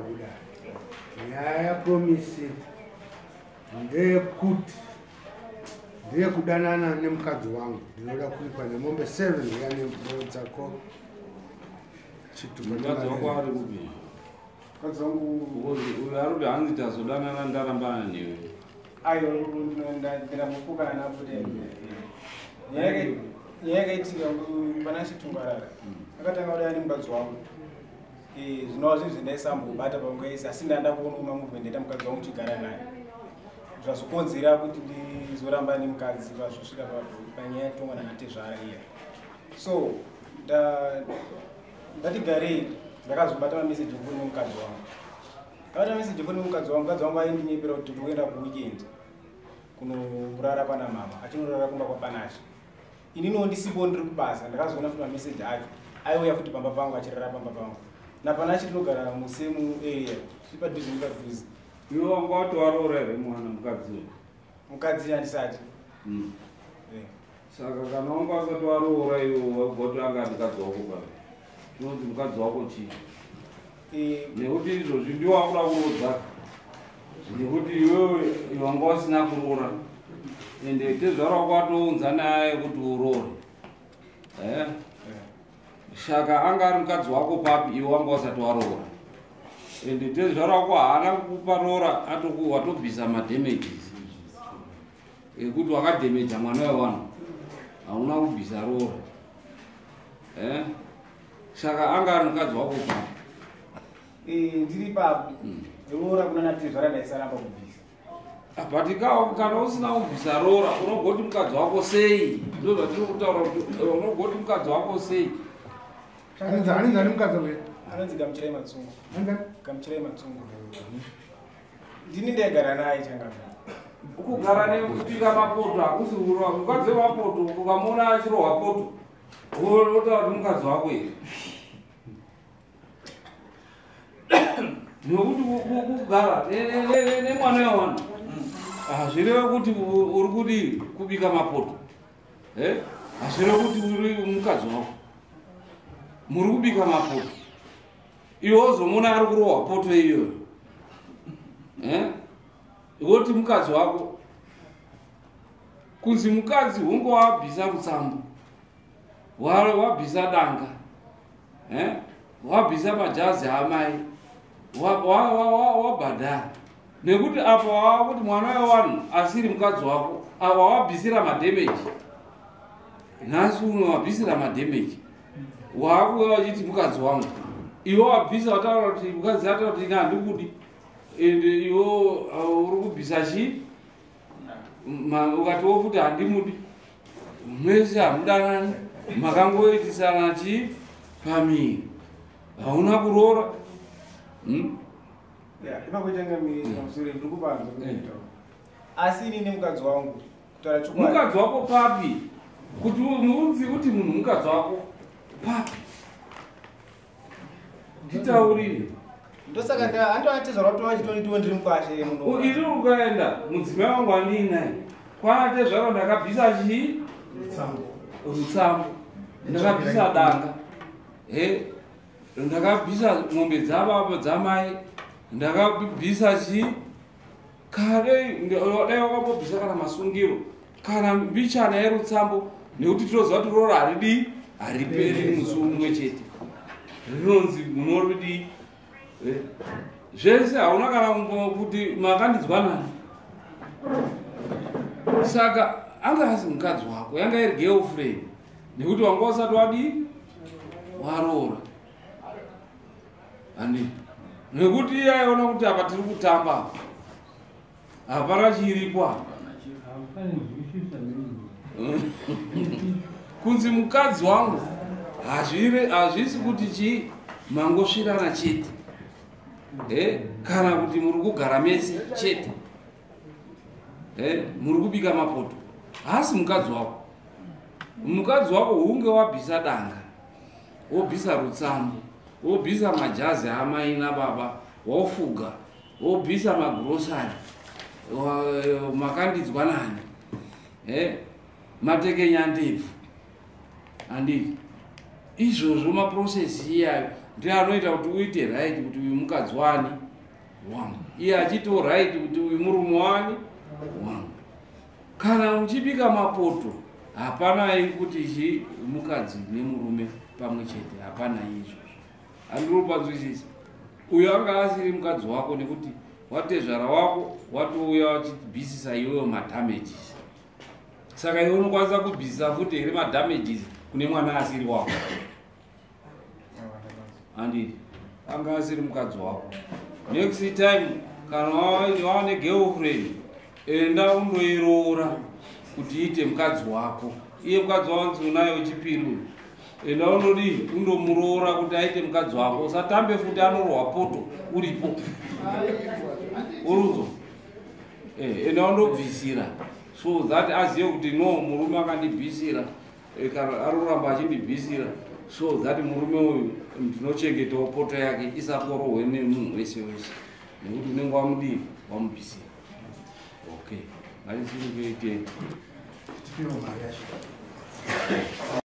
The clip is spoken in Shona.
kudai. Nyaya yaPromise ndeyekuti ndeyekudanana nemukadzi wangu. Ndinoda kuipa nemombe 7 uya nembo dzako. Chitupa. Mukadzi wako ari kupi? Mukadzi wangu Uyo ari kuti hanzi tazodanana, ndarambana newe. Ayo, ndingambopokana napo. Nyaya yakaitika pana Chitungwarara, akatanga kudana nemukadzi wangu, zvinova zvinhu zvendaisambobata panguva, asi ndanda kuona mamovement ndaita mukadzi wangu chigara naye, zvazokonzera kuti ndizoramba nemukadzi vazvosvika panyaya yatongwa nanatezvara iya. So ndatigarei, ndakazobata mameseji efoni nemukadzi wangu. Ndabata meseji efoni nemukadzi wangu, mukadzi wangu aindinyepera kuti ndikuenda kuweekend kunorara kwana mama, achinorara kumba kwaPanashe. Ininiwo ndisipo, ndiri kubasa. Ndakazoona futi mameseji acho aiuya futi pamba pangu, achirara pamba pangu naPanashe. Tinogara musame area, tiri padhuze nepadhuze. Iwe wanga watowaroora here mwana mukadzi uyu? Mukadzi handisati. Saka kana wanga wasati waroora, iwe wagoti anga ari mukadzi wako papi? Tinonzi mukadzi wako chii? Nekuti izvozvi ndiwo wakuda kurodza, nekuti iwewe wanga wasina kuroora, ende tezvara wako watounza nyaya yekuti uroore. Saka anga ari mukadzi wako papi iwe wanga wasati waroora, ende tezvara wako haana kukupa roora, watobvisa madamages ekuti wakadhemeja mwana wevanhu, hauna kubvisa roora. Saka anga ari mukadzi wako papi? Ndiri papo, roora kuna natezvara ndaisaramba kubvisa. But kana usina kubvisa roora, unogoti mukadzi wako sei? Ndo zvatiri kutaura kuti unogoti mukadzi wako sei? Anonzi mukadzi wako? Anonzi Gamuchirai Matsungu. Anonzi? Gamuchirai Matsungu. Ndini ndaigara naye, changamira. Kugara nekupika mapoto hakusi kurova. Mukadzi wemapoto, ukamuona achirohwa poto, wotaura kuti mukadzi wako here? Nekuti kugara nemwana wevanhu hazvireve kuti uri kudi kubika mapoto. Hazvireve kuti uri mukadzi wako. Muri kubika mapoto, iwe wozomuona ari kurohwa poto iyoyo, woti mukadzi wako. Kunzi mukadzi hunge wabvisa rutsambo, wabvisa danga, wabvisa majazi amai, wabhadhara, nekuti apa wava kuti mwana wevanhu asiri mukadzi wako, apa wabvisira madhemeji. Nhasi uno wabvisira madhemeji, waakuuya uchiti mukadzi wangu. Iwe wabvisa, wataura kuti mukadzi ataura kuti ini handikudi, ende iwe uri kubvisa chii? Ukatiwo futi handimudi, mese hamudanani, makangoitisana chii pamiri, hauna kuroora. Ipapo, changamire, pamusoro, ndiri kupanza kutaura, asi inini mukadzi wangu, kutaura chokwadi. Mukadzi wako papi? Kuti unzi kuti munhu mukadzi wako papi? Nditaurire. Ndosaka andoatezvara kuti vachitonitiwo ndiri mukwashe muno. Iri ukaenda, mudzimai wangu andiinaye kwanatezvaro, ndakabvisa chii? Rutsambo. Ndakabvisa danga, he, ndakabvisa mombe dzababa, dzamai, ndakabvisa chii kare. Dai wakambobvisa kana masungiro kana mbichana yerutsambo, nekuti tinoziva kuti roro haridii, hariperi musi umwe chete, rinonzi munoridii. Zvese hauna kana kuti makandidzwanani. Saka anga asi mukadzi wako, yanga iri girlfriend, nekuti wanga usati wadii, waroora, handi? Nekuti iye aiona kuti apa tiri kutamba apa, hapana chiripo apa. Kunzi mukadzi wangu hazvisi kuti chii, mangosvirana chete, kana kuti muri kugara mese chete, muri kubika mapoto, haasi mukadzi wako. Mukadzi wako hunge wabvisa danga, wobvisa rutsambo, wobvisa majazi amai nababa, wofuga, wobvisa magirosari, makandidzwa nani, matekenya ndebvu, handiti? Izvozvo maprocess iyayo ndiyo anoita kuti uite right kuti uyu mukadzi wani. Wangu. Iye achitiwo right kuti uyu murume wani wangu. Kana muchibika mapoto, hapana kuti chi mukadzi nemurume pamwe chete, hapana izvozvo. Handiri uyo anga asiri mukadzi wako, nekuti watezvara wako watouya wachibvisisa iweyo madamages. Saka iwe unokwanisa kubvisisa futi here madamages kune mwana asiri wako? Handiti anga asiri mukadzi wako? Next time kana waane girlfriend, enda undoiroora kuti iite mukadzi wako. Iye mukadzi wanzi unaye wechipiri uyu, enda undodii, undomuroora kuti aite mukadzi wako. Usatambe futi, anorohwa poto uripo uruzo. Enda undobvisira so that azive kuti no, murume akandibvisira, kana aroramba achindibvisira, so that murume uyu ndinochengetawo poto yake isakorohwe nemunhu wese wese, nekuti unenge wamudii, wamubvisira. Okay, ngatisirikuitei. Tipiwe mari yacho.